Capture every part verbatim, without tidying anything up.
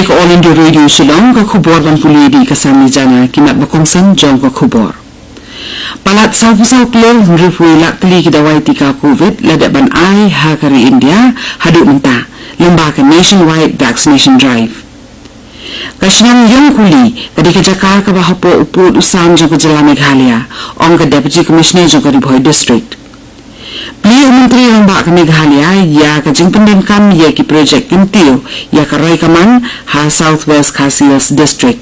Ka All India Radio Shillong, ka khubor ban pule da ka Sami Jana. Ki mat ba kongsan jong ka khubor. Palat saw phew saw klur hynriew phew lak tylli ki dawai tika covid la dep ban ai ha ka ri India haduh mynta, lyngba ka nationwide vaccination drive. Ka shnong Ïongkuli ka dei ka jaka kaba hapoh u pud u sam jong ka jylla Meghalaya, ong ka Deputy Commissioner jong ka Ri Bhoi District. Plie u Myntri Rangbah ka Meghalaya ïa ka jingpyndonkam ïa ki projek kyntiew ïa ka roi ka man ha South West Khasi Hills District.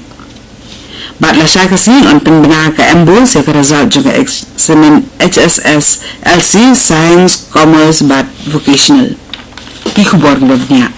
Bad lashai ka sngi yn pynbna ka MBOSE ïa ka result jong ka eksamin H S S L C Science, Commerce bad Vocational. Ki khubor kiba bniah.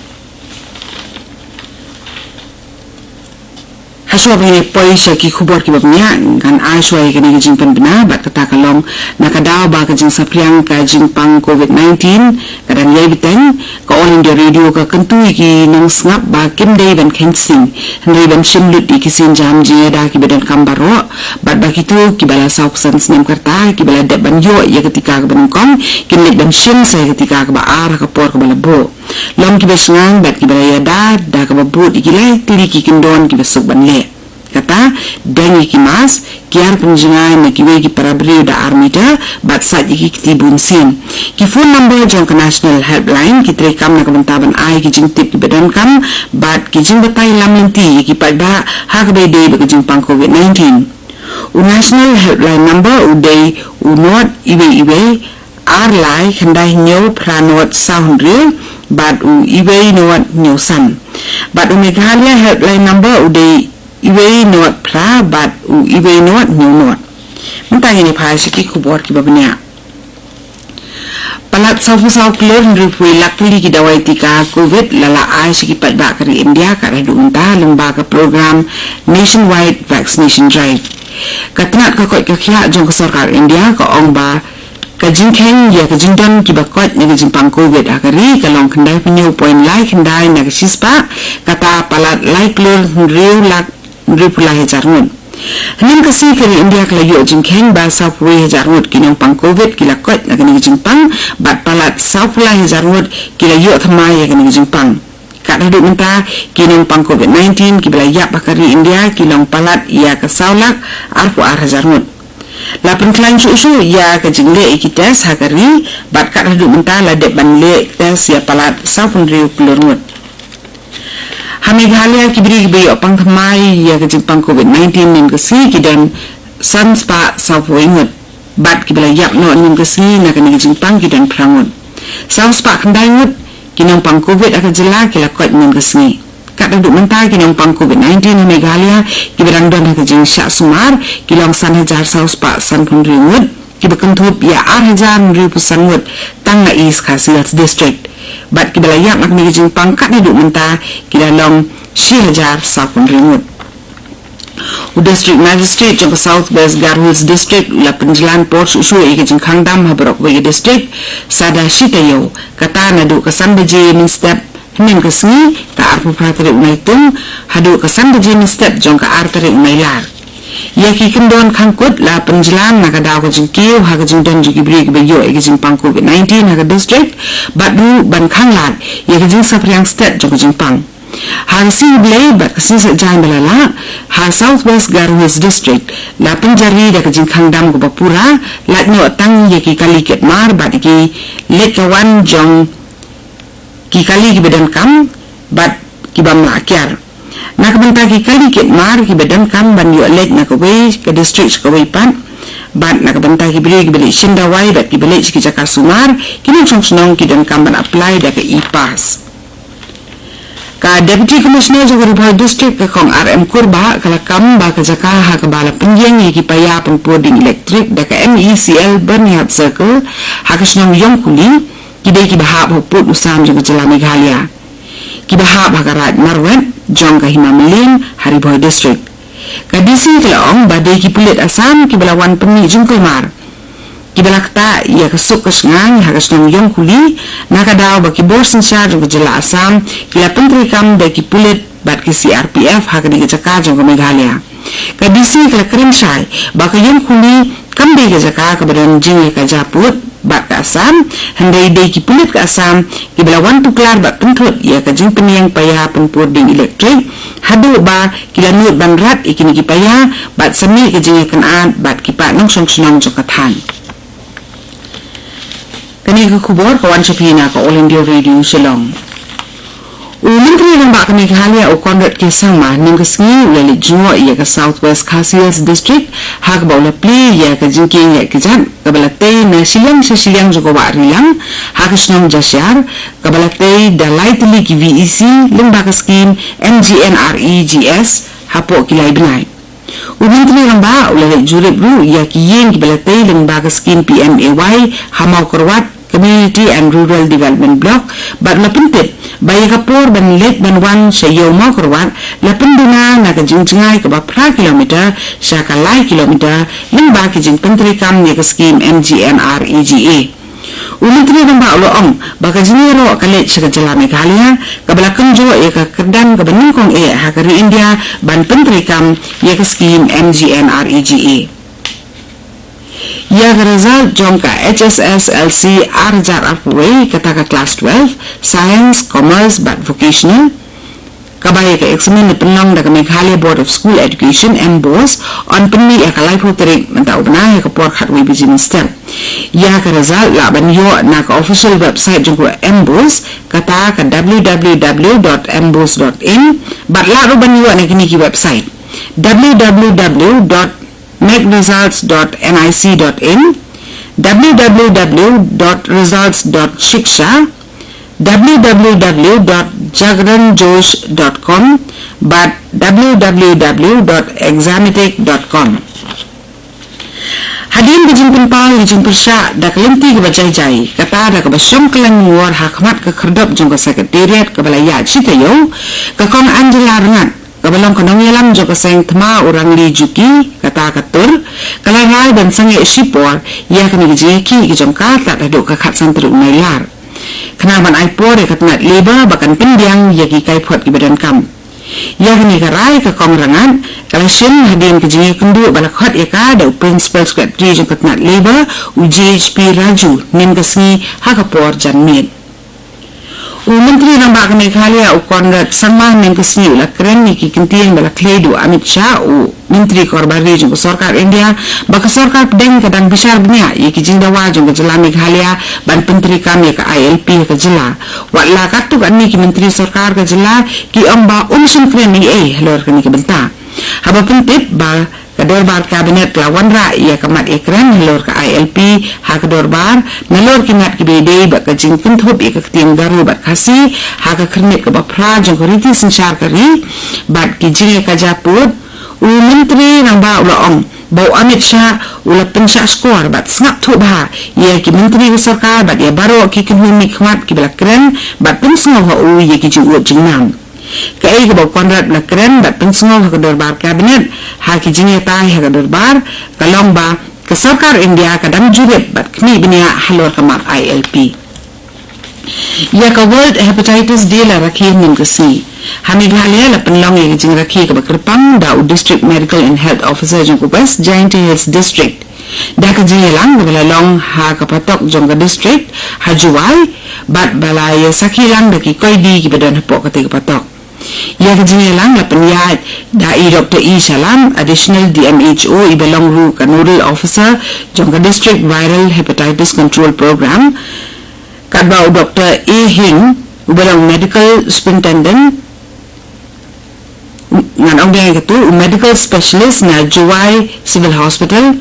Hashwa ba ngi poi sha ki khubor kiba bniah, ngan ai shuwa ïa kane ka jingpynbna bad kata ka long na ka daw ba ka jingsaphriang ka jingpang covid nineteen ka dang ïai bteng. Ka All India Radio ka kyntu ïa ki nongsngap ba kim dei ban kheiñ sting, hynrei ban shim lut ïa ki sienjam jingïada kiba donkam baroh, bad ba kito kiba la saw khyndai snem ka rta kiba la dep ban ïoh ïa ka tika kaba nyngkong kin leit ban shim sa ïa ka tika kaba ar ha ka por kaba la buh. Long kiba shngaiñ bad kiba la ïada da kaba bud ïa ki lai tylli ki kyndon kiba suk ban leh. Kata, deng ïa ki mask, kiar pynjngai na kiwei ki para briew da ar meter, bad sait ïa ki kti bunsien. Ki phone number jong ka National Helpline ki treikam na ka bynta ban ai ki jingtip kiba donkam bad ki jingbatai lam lynti ïa ki paidbah ha kaba ïadei bad ka jingpang covid nineteen. U National Helpline number u dei u nod iwei iwei, ar lai khyndai hynñiew phra nod saw hynriew, bad u iwei nod hynñiew san. Bad u Meghalaya Helpline number u dei iwei nod phra bad u iwei nod hynñiew nod. Mynta ngin ïa phai sha ki khubor kiba bniah. Palat saw phew saw klur hynriew phew lak tylli ki dawai tika covid la la ai sha ki paidbah ka ri India ka rah duh mynta lyngba ka program Nationwide Vaccination Drive. Ka tnat ka koit ka khiah jong ka sorkar India ka ong ba ka jingkheiñ ïa ka jingdon kiba koit na ka jingpang covid ha ka ri ka long khyndai phew hynñiew point lai khyndai na ka shispah, kata palat lai klur hynriew lak hynriew phew lai hajar ngut. Hynnin ka sngi ka ri India ka la ïoh jingkheiñ ba saw phew wei hajar ngut ki nongpang covid ki la koit na kane ka jingpang, bad palat saw phew lai hajar ngut ki la ïoh thymmai ïa kane ka jingpang. Kat haduh mynta ki nongpang covid nineteen kiba la ïap ha ka ri India ki long palat ïa ka saw lak arphew ar hajar ngut. La pynkhlaiñ shuh shuh ïa ka jingleh ïa ki test ha ka ri, bad kat haduh mynta la dep ban leh test ïa palat saw phew hynriew klur ngut. Ha Meghalaya ki briew kiba ïoh pang thymmai ïa ka jingpang covid nineteen hynnin ka sngi ki don san spah saw phew wei ngut. Bad kiba la ïap noh hynnin ka sngi na kane ka jingpang ki don phra ngut. Saw spah khyndai ngut ki nongpang covid ha ka jylla ki la koit hynnin ka sngi. Kat haduh mynta ki nongpang covid nineteen ha Meghalaya kiba dang don ha ka jingshah sumar ki long san hajar saw spah san phew hynriew ngut, kiba kynthup ïa ar hajar hynriew phew san ngut tang na East Khasi Hills District. Bad kiba la ïap na kane ka jingpang kat haduh mynta ki la long shi hajar saw phew hynriew ngut. U District Magistrate jong ka South West Garo Hills District u la pynjlan por shuh shuh ïa ka jingkhang dam ha baroh kawei ka district, sa da shi taïew, kata naduh ka san baje mynstep hynnin ka sngi, ka arphew phra tarik u Naitung, haduh ka san baje mynstep jong ka ar tarik u Nailar. Ïa ki kyndon khang kut la pynjlan na ka daw ka jingkiew ha ka jingdon jong ki briew kiba ïoh ïa ka jingpang covid nineteen ha ka district, bad ruh ban khang lad ïa ka jingsaphriang stet jong ka jingpang. Ha ka sngi Blei bad ka sngi Saitjaiñ ba la leit, ha South West Garo Hills District la pynjari da ka jingkhang dam kaba pura, lait noh tang ïa ki kali kit mar bad ïa ki leit ka wan jong ki kali kiba donkam bad ki bym lah kiar. Na ka bynta ki kali kit mar kiba donkam ban ïoh leit na kawei ka district sha kawei pat, bad na ka bynta ki briew kiba leit shim dawai bad kiba leit sha ki jaka sumar, ki nongshong shnong ki donkam ban apply da ka e-pass. Ka Deputy Commissioner jong ka Ri Bhoi District, ka Kong R M Kurbah, ka la kam ba ka jaka ha kaba la pynïeng ïa ki paia pynpur ding elektrik da ka M E C L Byrnihat Circle ha ka shnong Ïongkuli, ki dei kiba hap ha u pud u sam jong ka jylla Meghalaya, kiba hap ha ka Raid Marwet jong ka Hima Mylliem ha Ri Bhoi District. Ka D C ka la ong ba dei ki pulit Assam kiba la wan pynmih jingkulmar, kiba la ktah ïa ka suk ka shngaiñ ha ka shnong Ïongkuli, na ka daw ba ki bor synshar jong ka jylla Assam ki la pyntreikam da ki pulit bad ki C R P F ha kane ka jaka jong ka Meghalaya. Ka D C ka la kren shai ba ka Ïongkuli kam dei ka jaka kaba don jingïakajia pud, bad ka Assam, hynrei dei ki pulit ka Assam kiba la wan tuklar bad pynthut ïa ka jingpynïeng paia pynpur ding elektrik, haduh ba ki la nud ban rat ïa kine ki paia bad sa mih ka jingïakynad bad ki paid nongshong shnong jong ka thaiñ. Kane ka khubor ka wan sha phi na ka All India Radio Shillong. U Myntri Rangbah ka Meghalaya u Conrad K Sangma mynne ka sngi u la leit jngoh ïa ka South West Khasi Hills District ha kaba u la plie ïa ka jingkieng ïa ka jat kaba la tei na shiliang sha shiliang jong ka Wah Rilang ha ka shnong Jashiar, kaba la tei da lai tylli ki V E C lyngba ka skim M G N R E G S hapoh ki lai bnai. U Myntri Rangbah u la leit jurip ruh ïa ki ïing kiba la tei lyngba ka skim P M A Y ha Mawkyrwat Community and Rural Development Block bad u la pyntip ba ïa ka por ban leit ban wan sha ïew Mawkyrwat la pynduna na ka jingjngai kaba phra kilometer sha ka lai kilometer lyngba ki jingpyntreikam ïa ka skim M G N R E G A. U Myntri Rangbah u la ong ba ka jingïaroh ka leit sha ka jylla Meghalaya kaba la kynjoh ïa ka kyrdan kaba nyngkong eh ha ka ri India ban pyntreikam ïa ka skim M G N R E G A. Ïa ka result jong ka H S S L C ar hajar arphew wei kata ka class twelve, science, commerce bad vocational, kaba ïa ka eksamin la pynlong da ka Meghalaya Board of School Education, MBOSE, yn pynmih ïa ka laiphew tarik mynta u bnai ha ka por khatwei baje mynstep. Ïa ka result lah ban ïoh na ka official website jong ka MBOSE, kata ka W W W dot mbose dot in, bad lah ruh ban ïoh na kine ki website: W W W dot megresults dot nic dot in, W W W dot results dot shiksha, W W W dot jagran josh dot com bad W W W dot exametic dot com. Hadien ka jingpynpaw ïa ka jingpyrshah da ka lynti kaba jai jai, kata da kaba shong kylleng mynnor ha khmat ka khyrdop jong ka Secretariat kaba la ïaid shi taïew, ka Kong Angela Rngat, kaba long ka nongïalam jong ka seng thma u Rangli Juki, kata ka Tur, ka la rai ban sangeh shipor ïa kane ka jingïakhih ka jong ka tad haduh ka khatsan tarik u Nailar, khnang ban ai por ïa ka tnat Labour ba kan pynbiang ïa ki kaiphod kiba donkam. Ïa kane ka rai ka Kong Rngat ka la shim hadien ka jingïakynduh ba la khot ïa ka da u Principal Secretary jong ka tnat Labour, u J H P Raju, mynne ka sngi ha ka por janmiet. U Myntri Rangbah ka Meghalaya u Conrad Sangma mynne ka sngi u la kren ïa ki kyntien ba la khlei da u Amit Shah, u Myntri Kabu Ri jong ka Sorkar India, ba ka sorkar pdeng ka dang bishar bniah ïa ki jingdawa jong ka jylla Meghalaya ban pyntreikam ïa ka I L P ha ka jylla. Wat la katto katne ki myntri sorkar ka jylla ki ong ba um shym kren ei ei halor kane ka bynta. Haba pyntip ba ka dorbar Cabinet ka la wanrah ïa ka mat ïakren halor ka I L P ha ka dorbar, nalor ki mat kiba ïadei bad ka jingkynthup ïa ka ktien Garo bad Khasi ha ka khyrnit kaba phra jong ka riti synshar ka ri bad ki jingïakajia pud, u Myntri Rangbah u la ong ba u Amit Shah u la pynshah shkor bad sngap thuh bha ïa ki myntri ka sorkar bad ïa baroh ki kynhun mihkhmat kiba la kren bad pynsngew ha u ïa ki jingud jingnam. Kaei kaba u Conrad u la kren bad pynsngew ha ka dorbar Cabinet ha ki jingïatai ha ka dorbar ka long ba ka sorkar India ka dang jurip bad khmih bniah halor ka mat I L P. Ïa ka World Hepatitis Day la rakhe mynne ka sngi. Ha Meghalaya la pynlong ïa ka jingrakhe kaba kyrpang da u District Medical and Health Officer jong ka West Jaintia Hills District, da ka jingïalang kaba la long ha ka phatok jong ka district ha Jowai, bad ba la ïa sakhi lang da ki koidi kiba don hapoh kata ka phatok. Ïa ka jingïalang la pynïaid da i Doctor E Shallam, Additional D M H O, iba long ruh ka Nodal Officer jong ka District Viral Hepatitis Control Program, katba u Doctor A Hing, uba long Medical Superintendent, ngan ong biang ïa kata, u Medical Specialist na Jowai Civil Hospital,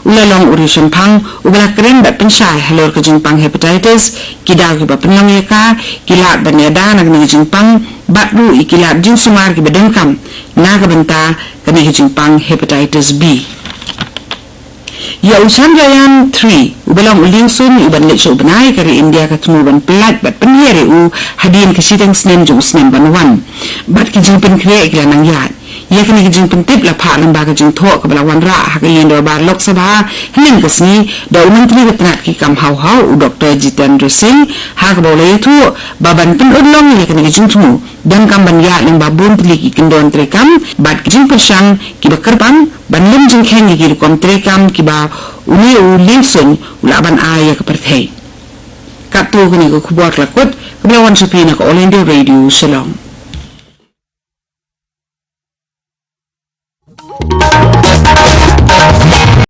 u la long u riewshemphang uba la kren bad pynshai halor ka jingpang hepatitis, ki daw kiba pynlong ïa ka, ki lad ban ïada na kane ka jingpang, bad ruh ïa ki lad jingsumar kiba donkam na ka bynta kane ka jingpang hepatitis B. Ïa u Chandrayaan three, uba long u liengsun uban leit sha u bnai, ka ri India ka thmu ban pyllait bad pynhiar ïa u hadien ka shiteng snem jong u snem ban wan. Bad ki jingpynkhreh ki la nang ïaid. Ïa kane ka jingpyntip la phah lyngba ka jingthoh kaba la wanrah ha ka ïing dorbar Lok Sabha hynne ka sngi da u Myntri ka tnat ki kam haw haw, u Doctor Jitendra Singh, ha kaba u la ïathuh ba ban pynurlong ïa kane ka jingthmu donkam ban ïaid lyngba bun tylli ki kyndon treikam bad ki jingpyrshang kiba kyrpang ban lum jingkheiñ ïa ki rukom treikam kiba Une u Liu Sun u lah ban ai ïa ka pyrthei. Katto kane ka khubor ka la kut, kaba la wan sha phi na ka All India Radio Shillong.